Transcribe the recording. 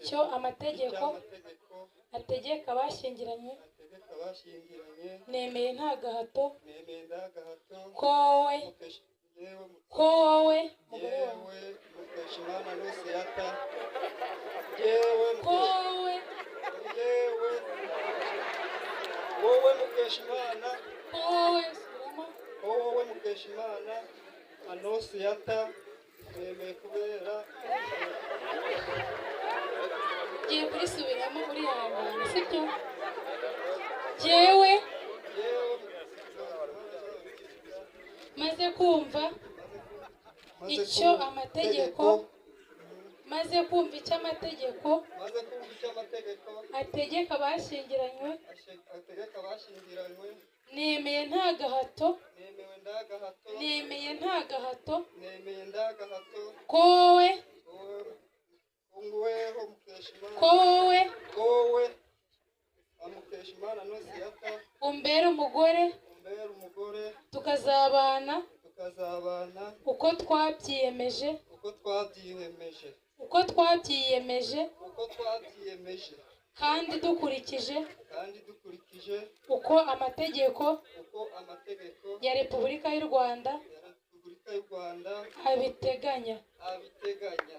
Icyo amategeko ategeka abashyingiranywe, nemeye nta gahato ko wowe mugore wawe, ko wowe Mukeshimana, ko wowe, subiramo. Ko wowe Mukeshimana Anosiyata nemeye kubera. Ngiye kurisubiramo, urihangana, sibyo? Jyewe maze kumva icyo amategeko, maze kumva icyo amategeko maze kumva icyo amategeko ategeka abashyingiranywe, ategeka abashyingiranywe, nemeye nta gahato, nemewe ndagahato, nemeye nta gahato, nemeye ndagahato, ko wowe, wowe Mukeshimana, ko wowe, wowe Mukeshimana Anosiyata, umbera umugore, umbera umugore, tukazabana, tukazabana, uko twabyiyemeje, uko twabyiyemeje, uko twabyiyemeje, uko twabyiyemeje, kandi dukurikije, kandi dukurikije, uko amategeko, uko amategeko, ya Repubulika y'u Rwanda, ya Repubulika y'u Rwanda, abiteganya. Abiteganya.